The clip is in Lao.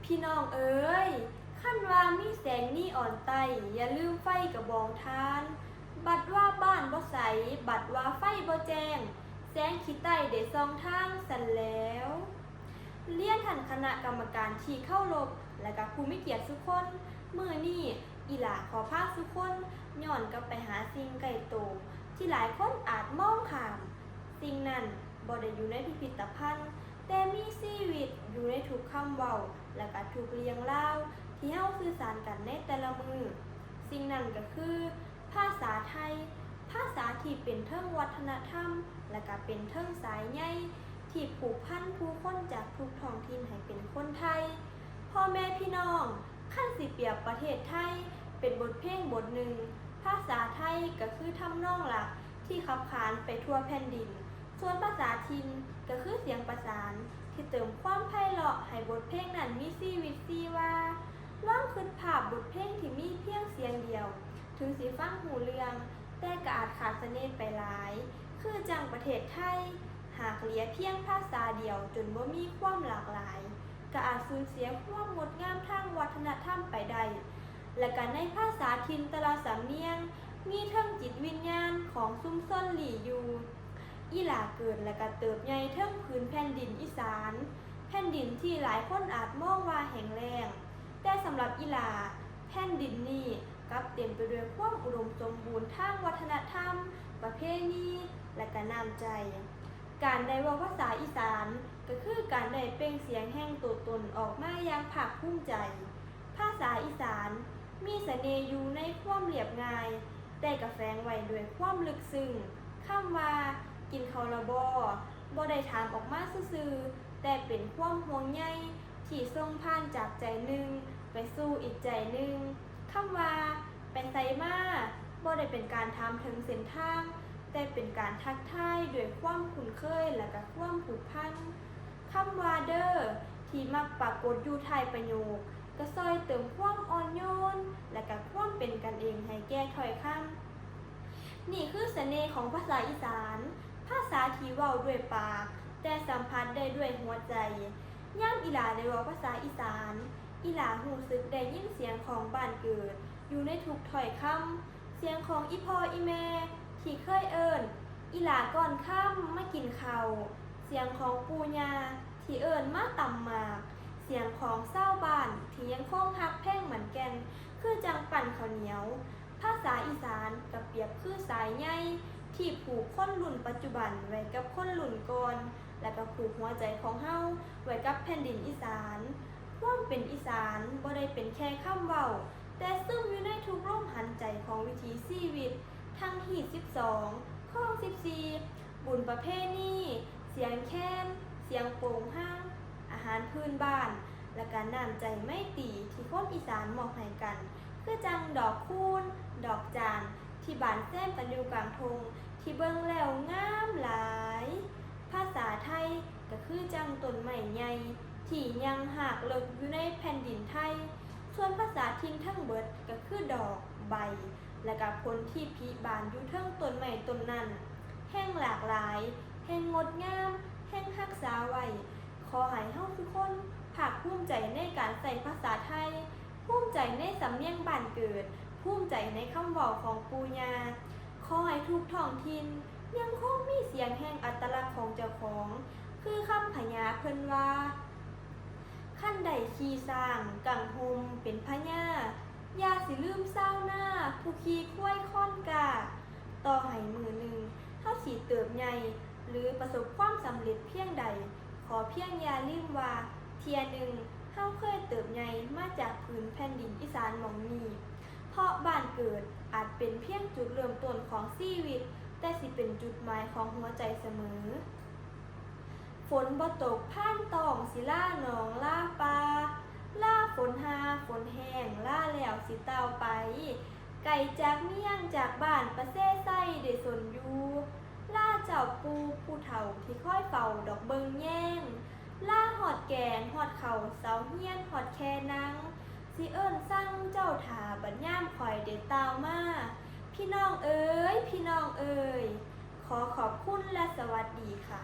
ພີ່ນ້ອງເອີຍ, ຄັນວ່າມີແສງນີອອນໃຕ້, ຢ່າລືມໄຟກະບອງຖ່ານ. ບັດວ່າບ້ານບໍ່ໃສ, ບັດວ່າໄຟບໍ່ແຈ້ງ, ແສງຂີ້ໄຕ້ໄດ້ສ່ອງທາງຊັ້ນແລ້ວ. ລຽນທ່ານຄະນະກຳມະການທີ່ເຄົາລົບ ແລະກະຜູ້ມີກຽດສູ່ຄົນ, ມື້ນີ້ອີ່ຫຼ້າຂໍພາສູ່ຄົນຍ້ອນກັບໄປຫາສິ່ງໃກ້ໂຕ ທີ່ຫຼາຍຄົນອາດມອງຂ້າມ. ສິ່ງນັ້ນບໍ່ໄດ້ຢູ່ໃນພິພິດຕະພັນ, ແຕ່ມີຊີວິດຢູ່ໃນທຸກຄຳເວົ້າ ແລະກະທຸກເລື່ອງລາວທີ່ເຮົາສື່ສານກັນໃນແຕ່ລະມື້. ສິ່ງນັ້ນກະຄື ພາສາໄທ, ພາສາທີ່ເປັນເທິງວັດທະນະທຳ ແລະກະເປັນເທິງສາຍໃຍທີ່ຜູກພັນຜູ້ຄົນຈາກທຸກທ້ອງຖິ່ນໃຫ້ເປັນຄົນໄທ. ພໍ່ແມ່ພີ່ນ້ອງ, ຄັນຊິປຽບປະເທດໄທເປັນບົດເພງບົດໜຶ່ງ, ພາສາໄທກະຄືທຳນອງຫຼັກທີ່ຂັບຂານໄປທົ່ວແຜ່ນດິນ, ສ່ວນພາສາຖິ່ນກະຄືສຽງປະສານທີ່ເຕີມຄວາມໄພເລາະໃຫ້ບົດເພງນັ້ນມີຊີວິດຊີວາ. ລອງຄຶດພາບບົດເພງທີ່ມີພຽງສຽງດຽວ, ເຖິງຊິຟັງຮູ້ເລື່ອງ, ແຕ່ກະອາດຂາດສະເໜ່ໄປຫຼາຍ, ຄືຈັ່ງປະເທດໄທ ຫາກເຫຼືອພຽງພາສາດຽວຈົນບໍ່ມີຄວາມຫຼາກຫຼາຍ, ກະອາດສູນເສຍຄວາມງົດງາມທາງວັດທະນະທຳໄປໄດ້. ແລະກະໃນພາສາຖິ່ນແຕ່ລະສຳນຽງ ມີເທິງຈິດວິນຍານຂອງຊຸມຊົນລີ້ຢູ່. ອີ່ຫຼ້າເກີດ ແລະກະເຕີບໃຫຍ່ເທິງຜືນແຜ່ນດິນອີສານ, ແຜ່ນດິນທີ່ຫຼາຍຄົນອາດມອງວ່າແຫ້ງແລ້ງ, ແຕ່ສຳລັບອີ່ຫຼ້າ, ແຜ່ນດິນນີ້ກັບເຕັມໄປດ້ວຍຄວາມອຸດົມສົມບູນທາງວັດທະນະທຳ, ປະເພນີ ແລະກະນ້ຳໃຈ. ການໄດ້ເວົ້າພາສາອີສານ ກະຄືການໄດ້ເປັ່ງສຽງແຫ່ງໂຕຕົນອອກມາຢ່າງພາກພູມໃຈ. ພາສາອີສານມີສະເໜ່ຢູ່ໃນຄວາມລຽບງ່າຍ, ແຕ່ກະແຝງໄວ້ດ້ວຍຄວາມເລິກເຊິ່ງ. ຄຳວ່າ ກິນເຂົ້າລະບໍ? ບໍ່ໄດ້ຖາມອອກມາຊື່ໆ, ແຕ່ເປັນຄວາມຫ່ວງໃຍທີ່ສົ່ງຜ່ານຈາກໃຈໜຶ່ງໄປສູ່ອີກໃຈໜຶ່ງ. ຄຳວ່າ ໄປໃສມາ? ບໍ່ໄດ້ເປັນການຖາມເຖິງເສັ້ນທາງ, ແຕ່ເປັນການທັກທາຍດ້ວຍຄວາມຄຸ້ນເຄີຍ ແລະກະຄວາມຜູກພັນ. ຄຳວ່າເດີ ທີ່ມັກປາກົດຢູ່ທ້າຍປະໂຫຍກ ກະຊ່ອຍເຕີມຄວາມອ່ອນໂຍນ ແລະກະຄວາມເປັນກັນເອງໃຫ້ແກ່ຖ້ອຍຄຳ. ນີ້ຄືສະເໜ່ຂອງພາສາອີສານ, ພາສາທີ່ເວົ້າດ້ວຍປາກ ແຕ່ສຳຜັດໄດ້ດ້ວຍຫົວໃຈ. ຍາມອີ່ຫຼ້າໄດ້ເວົ້າພາສາອີສານ, ອີ່ຫຼ້າຮູ້ສຶກໄດ້ຍິນສຽງຂອງບ້ານເກີດຢູ່ໃນທຸກຖ້ອຍຄຳ. ສຽງຂອງອີ່ພໍ່ອີ່ແມ່ທີ່ເຄີຍເອີ້ນ ອີ່ຫຼ້າກ່ອນຄ່ຳມາກິນເຂົ້າ, ສຽງຂອງປູ່ຍ່າທີ່ເອີ້ນມາຕຳໝາກ, ສຽງຂອງຊາວບ້ານທີ່ຍັງຄົງຮັກແພງໝັ້ນແກ່ນ ຄືຈັ່ງປັ້ນເຂົ້າໜຽວ. ພາສາອີສານກະປຽບຄືສາຍໃຍທີ່ຜູກຄົນລຸ້ນປັດຈຸບັນໄວ້ກັບຄົນລຸ້ນກ່ອນ ແລະກະຜູກຫົວໃຈຂອງເຮົາໄວ້ກັບແຜ່ນດິນອີສານ. ຄວາມເປັນອີສານບໍ່ໄດ້ເປັນແຄ່ຄຳເວົ້າ, ແຕ່ຊຶມຢູ່ໃນທຸກລົມຫາຍໃຈຂອງວິຖີຊີວິດ, ທັງຮີດສິບສອງ, ຄອງສິບສີ່, ບຸນປະເພນີ, ສຽງແຄນ, ສຽງໂປງຮາງ, ອາຫານພື້ນບ້ານ ແລະກະນ້ຳໃຈໄມຕີທີ່ຄົນອີສານມອບໃຫ້ກັນ, ຄືຈັ່ງດອກຄູນ, ດອກຈານ ທີ່ບານແຊມກັນຢູ່ກາງທົ່ງ ທີ່ເບິ່ງແລ້ວງາມຫຼາຍ. ພາສາໄທກະຄືຈັ່ງຕົ້ນໄມ້ໃຫຍ່ທີ່ຍັງຮາກເລິກຢູ່ໃນແຜ່ນດິນໄທ, ສ່ວນພາສາຖິ່ນທັງເບິດກະຄືດອກ, ໃບ ແລະກະຜົນທີ່ຜລິບານຢູ່ເທິງຕົ້ນໄມ້ຕົ້ນນັ້ນ, ແຮ່ງຫຼາກຫຼາຍ, ແຮ່ງງົດງາມ, ແຮ່ງຮັກສາໄວ້. ຂໍໃຫ້ເຮົາທຸກຄົນພາກພູມໃຈໃນການໃຊ້ພາສາໄທ, ພູມໃຈໃນສຳນຽງບ້ານເກີດ, ພູມໃຈໃນຄຳເວົ້າຂອງປູ່ຍ່າ. ຂໍໃຫ້ທຸກທ້ອງຖິ່ນຍັງຄົງມີສຽງແຫ່ງອັດຕະລັກຂອງເຈົ້າຂອງ, ຄືຄຳພະຍາເພິ່ນວ່າ ຄັນໄດ້ຂີ່ຊ້າງກັງຮົ່ມເປັນພະຍາ, ຢ່າຊິລືມຊາວນາຜູ້ຂີ່ຄວາຍຄອນກ້າ. ຕໍ່ໃຫ້ມື້ໜຶ່ງເຮົາຊິເຕີບໃຫຍ່ ຫຼື ປະສົບຄວາມສຳເລັດພຽງໃດ, ຂໍພຽງຢ່າລືມວ່າ ເທື່ອໜຶ່ງເຮົາເຄີຍເຕີບໃຫຍ່ມາຈາກຜືນແຜ່ນດິນອີສານໝ່ອງນີ້, ເພາະບ້ານເກີດອາດເປັນພຽງຈຸດເລີ່ມຕົ້ນຂອງຊີວິດ, ແຕ່ຊິເປັນຈຸດໝາຍຂອງຫົວໃຈສະເໝີ. ຝົນບໍ່ຕົກພານຕ້ອງ ຊິລາໜອງລາປ່າ, ລາຝົນຫາຝົນແຫ້ງ, ລາແລ້ວຊິຕ່າວໄປ. ໄກຈາກເມຍງຈາກບ້ານປະເຊໄຊໄດ້ສົນຢູ່, ລາເຈົ້າປູ່ຜູ້ເຖົ້າທີ່ຄອຍເຝົ້າດອກເບິ່ງແຍງ, ລາຮອດແກ່ນຮອດເຂົ້າເສົາຮຽນຮອດແຄນັງ, ຊິເອີ້ນສັ່ງເຈົ້າຖ້າບັດຍາມຂ້ອຍໄດ້ຕ່າວມາ. ພີ່ນ້ອງເອີຍ ພີ່ນ້ອງເອີຍ, ຂໍຂອບຄຸນ ແລະ ສະຫວັດດີຄ່ະ.